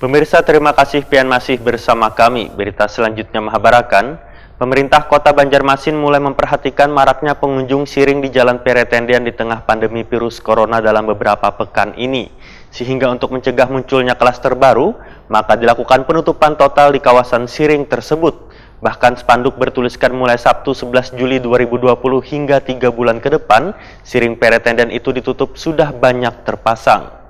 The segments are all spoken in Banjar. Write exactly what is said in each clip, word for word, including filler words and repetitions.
Pemirsa, terima kasih pian masih bersama kami. Berita selanjutnya mahabarakan, pemerintah Kota Banjarmasin mulai memperhatikan maraknya pengunjung siring di Jalan Peretendian di tengah pandemi virus corona dalam beberapa pekan ini. Sehingga untuk mencegah munculnya klaster baru, maka dilakukan penutupan total di kawasan siring tersebut. Bahkan spanduk bertuliskan mulai Sabtu sebelas Juli dua ribu dua puluh hingga tiga bulan ke depan, siring Peretendian itu ditutup sudah banyak terpasang.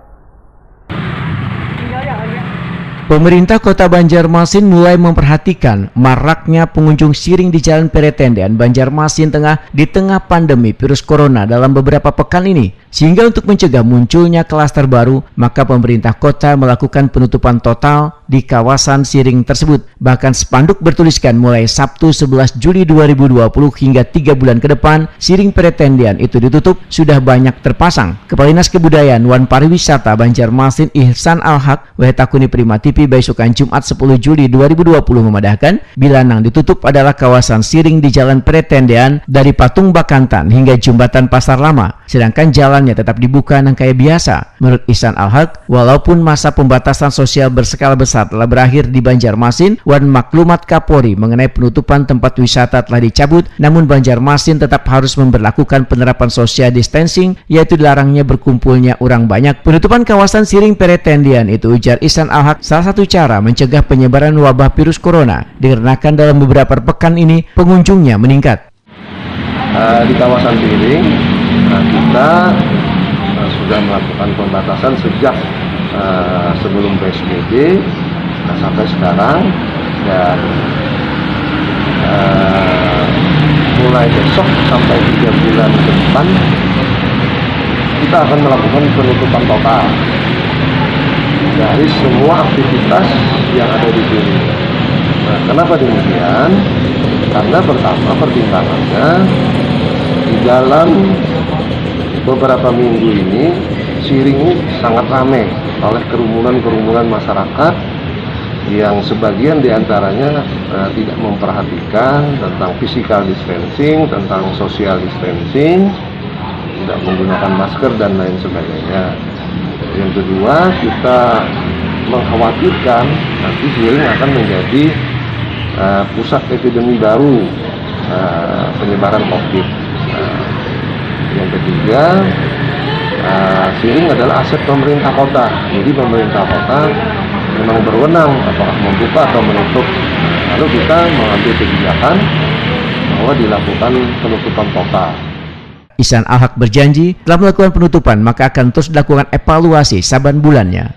Pemerintah Kota Banjarmasin mulai memperhatikan maraknya pengunjung siring di Jalan Peretendian, Banjarmasin Tengah di tengah pandemi virus corona dalam beberapa pekan ini. Sehingga untuk mencegah munculnya klaster baru, maka pemerintah kota melakukan penutupan total di kawasan siring tersebut. Bahkan spanduk bertuliskan mulai Sabtu sebelas Juli dua ribu dua puluh hingga tiga bulan ke depan, siring Peretendian itu ditutup sudah banyak terpasang. Kepala Dinas Kebudayaan wan Pariwisata Banjarmasin, Ihsan Al-Haq, wahai takuni Prima T V baisukan Jumat sepuluh Juli dua ribu dua puluh memadahkan, bila nang ditutup adalah kawasan siring di Jalan Peretendian dari Patung Bakantan hingga Jembatan Pasar Lama, sedangkan jalannya tetap dibuka nang kaya biasa. Menurut Ihsan Al-Haq, walaupun masa pembatasan sosial berskala besar telah berakhir di Banjarmasin wan maklumat Kapolri mengenai penutupan tempat wisata telah dicabut, namun Banjarmasin tetap harus memberlakukan penerapan social distancing, yaitu dilarangnya berkumpulnya orang banyak. Penutupan kawasan siring Peretendian itu, ujar Ihsan Al-Haq, salah satu cara mencegah penyebaran wabah virus corona, dikarenakan dalam beberapa pekan ini pengunjungnya meningkat. Eh, di kawasan siring, nah, kita, eh, sudah melakukan pembatasan sejak, eh, sebelum P S B B, nah, sampai sekarang, dan, eh, mulai besok sampai tiga bulan ke depan, kita akan melakukan penutupan total dari semua aktivitas yang ada di sini. Nah, kenapa demikian? Karena pertama, pertimbangannya di dalam beberapa minggu ini, siring ini sangat ramai oleh kerumunan-kerumunan masyarakat yang sebagian diantaranya, eh, tidak memperhatikan tentang physical distancing, tentang social distancing, tidak menggunakan masker, dan lain sebagainya. Yang kedua, kita mengkhawatirkan nanti siring akan menjadi, eh, pusat epidemi baru, eh, penyebaran covid. Nah, yang ketiga, eh, siring adalah aset pemerintah kota. Jadi pemerintah kota memang berwenang apakah membuka atau menutup. Lalu kita mengambil kebijakan bahwa dilakukan penutupan total. Ihsan Al-Haq berjanji, telah melakukan penutupan, maka akan terus dilakukan evaluasi saban bulannya.